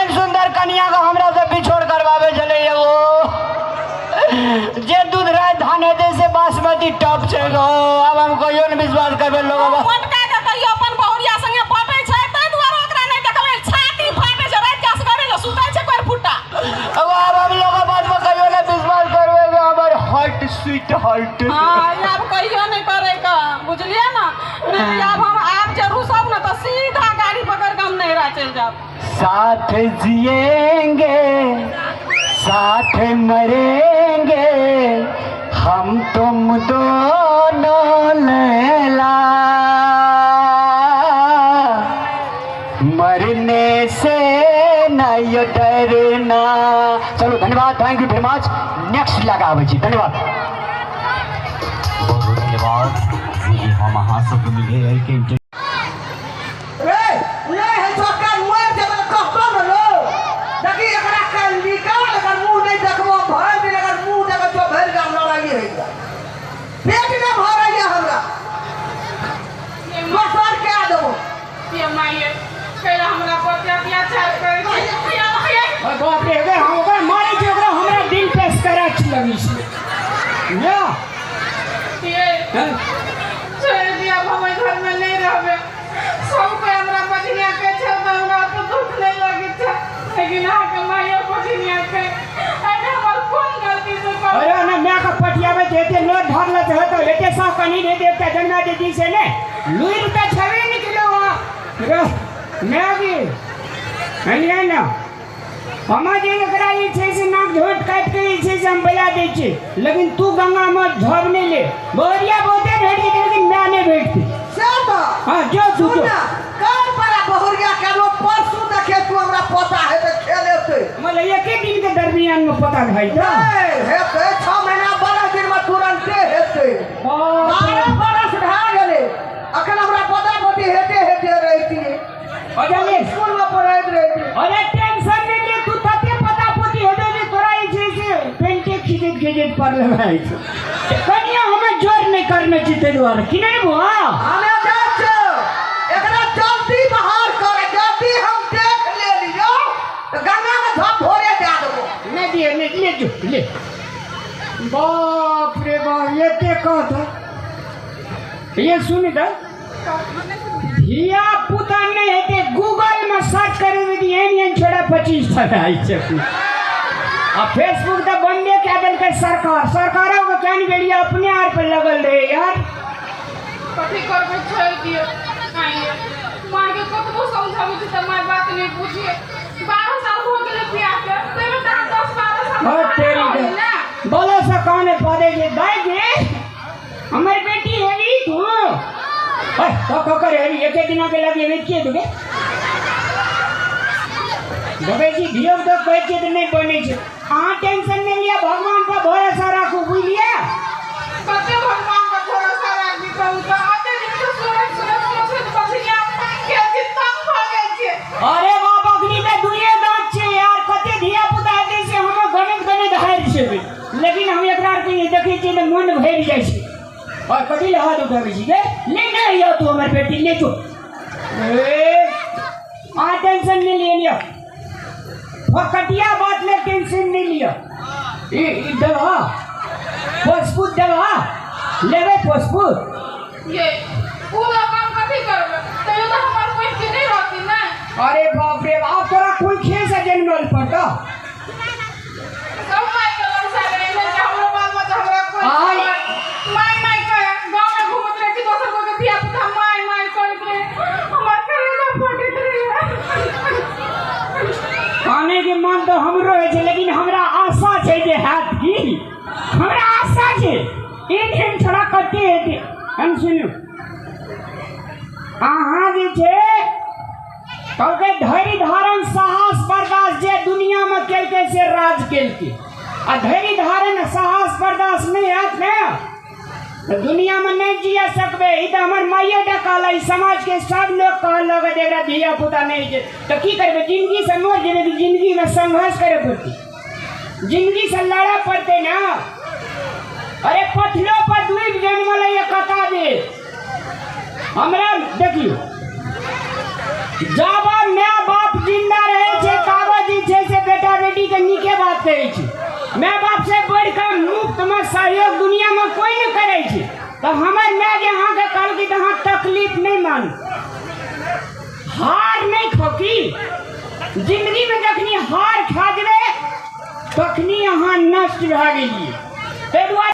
एहन सुंदर कनिया के हमरा से बिछोड़ करवावे छलै एगो जे दूध राय धान हेतै से बासमती टॉप छै गो। आब हम कहियो ने विश्वास करबै लोग। पटका के कहियो अपन बहुरिया संगे पटै छै, ताहि दुआरे ओकरा नहि देखबै। छाती फाटै छै राति के, असगरे जे सुतै छै कोइ फुट्टा। अब हम लोग बात पर कहियो ने विश्वास करबै गो, हमर हार्ट स्वीट हार्ट। हाँ, आब कहियो नहि करै के, बुझलियै ने? नहि आब हम आब जे रुसब ने तऽ सीधा गाड़ी पकड़ के हम नैहरा चलि जायब। साथ जिएंगे साथ मरेंगे हम तुम दोनों लैला, मरने से नहीं डरना। चलो धन्यवाद, thank you very much. Next लगाबै छी, धन्यवाद। बहुत बहुत धन्यवाद जी। हम अहाँ सबके मिले के रे नहीं है चक्कर मर जेबै कहतो न लो। देखी एकरा काल्हि निकाल, एकर मुँह नहि देखबो भरि दिन। एकर मुँह देखै छौ भरि गाम लड़ाई होइया, पेट नहि भरैया हमरा, दोसर कए देबो। ये माइये कैला हमरा पर अत्याचार करै छै? बाप रे, अगर हम ओकरा मारै छी, ओकरा हमरा दिल पे स्क्रैच लगै छै या। ये छोड़ि दिया, हम एहि घरमे नहि रहबै। सब कोइ हमरा बजनिया कहै छै तऽ हमरा ओते दुःख नहि लगै छै, लेकिन अहाँके माइयो बजनिया कहै, एहिमे हमर कोन गलती से? अरे ना, my के पटियाबै छै, एते लोड ढारल छै तऽ एते साह कनी नहि दे, एकटा जन्मा दे से ने लुरि तऽ छबे नहि केलौ। रे my गे, हनिया ना, हम जे एकरा जे छै से नाक झोट काटि के जे छै से हम बोला दै छियै, लेकिन तू गंगा मे झब नहि ले। बहुरिया बहुते भेट जेतै, लेकिन my नहि भेटतै। से तऽ हाँ, जो तू सुन जो ना, कान पर बहुरिया के लोग परसू देखे तू, हमरा पता हेतै, खेल हेतै। मतलब एके दिन के दरमियान में पता भइ तऽ नहि हेतै, 6 महीना 12 दिन में तुरन्ते हेतै। 12 बरस भए गेलै, अखन हमरा पता पति हेते हेते रहितियै, अरे स्कूल में पढ़ैत रहितियै। अरे टेंशन नहीं ले तू, तते पता पोती हेतै जे तोरा जे छै से पेंटे खींचैत खींचैत पड़ले भए छै। कनिया हमें जोर नहीं करने छी ताहि दुआरे कि नहीं बुआ। हमे जाइ छौ, एकरा जल्दी बाहर कर। जल्दी हम देख लेलियौ तऽ गंगा में झप भोरे दए देबो। नहीं दिए नहीं, ले जो ले। बाप रे बाप, ये के कहता ये सुन दे, धिया पुता नहीं हेतै, गूगल में सर्च करे यदि एहन एहन छोड़ा 25 टका आई छै। आ फेसबुक तऽ बंदे कए देलकै सरकार। सरकारो के केहन गेलियै अपने आर पे लगल रहे यार। कथी करबै, छोड़ि दियौ। आइये मायके कतबो समझाबै छी तऽ माय बात नहि बुझिए। 12 साल हो गेलै बियाहके, ताहिमे तऽ अहाँ 10 12 साल हँ तेरी भऽ गेल ने। बोलो से काने पदे जे दाई गे, हमर बेटी हेवी तू ओए तो को कर हेवी एके दिना के लगे हेवी के दुगे देखै छी धियो तो कहै छियै तऽ नहि बनै छै। अहाँ टेंशन नहि लिअ, भगवान पर भरोसा राखू, बुझलियै? कते भगवान पर भरोसा राखी कहू तऽ? अते दिन से सुनैत सुनैत सुनैत बझिया पाकि गेल छी, तंग भऽ गेल छियै। अरे बाप, अखनी तऽ दुइये दाँत छै यार, कते धिया पुता हेतै से हम गणित गणित हारि जेबै, लेकिन हम एकरा आरके जे देखै छियै तऽ मन भरि जाइ छै। और कथी लए हाथ उठाबै छी गे? ले नहि यौ तू हमर बेटी, ले जो। ए अहाँ टेंशन नहि लिअ, लिअ फकटिया बात ले, टेंशन नहि लिअ। ई देबह पोसपुत, देबह लेबै पोसपुत। ये ओ लऽ कऽ हम कथी करबै? तैयो तऽ हमर कोइ के नहि रहती ने। अरे बाप रे बाप, तोरा कोई खेल से जन्मल पड़ता। सब माय के लमसा रहे ने जे हमरो बाल बच्चा हमरा कोइ आय। माय माय कहे, गाँव में घूमत रहे कि दोसर कोइ के धिया पुता माय माय करैत रहे, हमर करेजा फटैत रहे। काने के मन तऽ हमरो होइ छै, लेकिन हमरा आशा छै जे हैत की, हमरा आशा छै एक दिन छोड़ा कते हेतै। हम सुनू, अहाँ जे छै कहलकै धैर्य धारण साहस बर्दाश्त जे दुनियामे केलकै से राज केलकै, आ धैर्य धारण साहस बर्दाश्त नहि हैत ने तऽ दुनियामे नहि जिया सकबै। ई तऽ हमर माइए टा कहलक, ई समाजके सब लोग कहलक जे एकरा धिया पुता नहि छै तऽ की करबै? जिंदगी से मरि जेबै तऽ जिंदगीमे संघर्ष करे पड़तै, जिंदगी से लड़े पड़तै ना। अरे पथलो पर डूबि जन्मल ये कता बेर हमरा देखियौ, जाबा my बाप जिंदा रहे छै ताबे My बाप से बढ़िकऽ मुफ्तमे सहयोग दुनियामे कोइ नहि करै छै। तऽ हमर माय जे अहाँके कहलकै तऽ अहाँ तकलीफ नहि मानू, हार नहि खोकी। जिंदगीमे जखनी हार खा जेबै तखनी अहाँ नष्ट भए गेलियै। ताहि दुआरे